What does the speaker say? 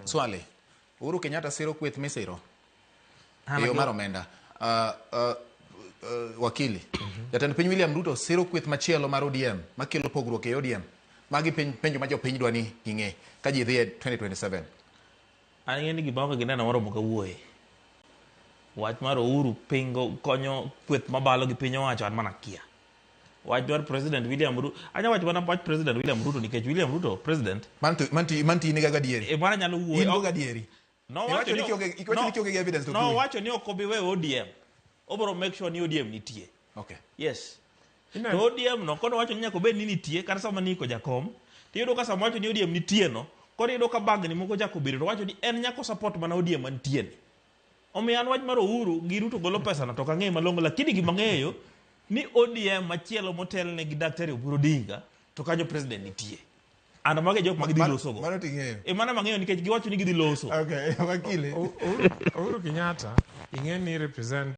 Swali. Uhuru Kenyatta siro kweth misiro An e yo gi- mar omenda. Wakili. Jatend piny William Ruto siro kweth machielo mar ODM makelo pogruok e ODM. Magi piny, penjo ma jopiny dwa ni ging'e ka ji dhi e 2027. An ing'e ni gima ok gineno moromo kawuoye. Wach mar Uhuru pingo konyo kweth mabalo gi piny owacho an mana kia. Wach mar President William Ruto, anya wacho mana wach President William Ruto nikech William Ruto president Manto manto manto in ga gadieri. e mana nyalo wuoyo. In go gadieri. Nowacho Iwacho ni iwacho ni kionge gi evidence to kiwe. Nowacho ni ok obi weyo ODM. Obiro make sure ni ODM nitie. Yes. To ODM no kono wacho ni nyaka obed ni nitie kata sama niiko jakom tiyudo ka sama wacho ni ODM nitie no koro iyudo ka bagni moko chako bedo to wacho ni en nyaka support mana ODM mantie ni. Omiyo an wach mar Uhuru gi Ruto golo pesa no to ok ang'eyo malong'o lakini gima ang'eyo ni ODM machielo motelne gi Daktari Oburu Odinga to kanyo president nitie. And mago e jok ma gidhi loso go. Mano ting'eyo. E mano mang'eyo nikech giwacho ni gidhi loso. Okay, wakili. Uhuru Kenyatta ing'e ni represent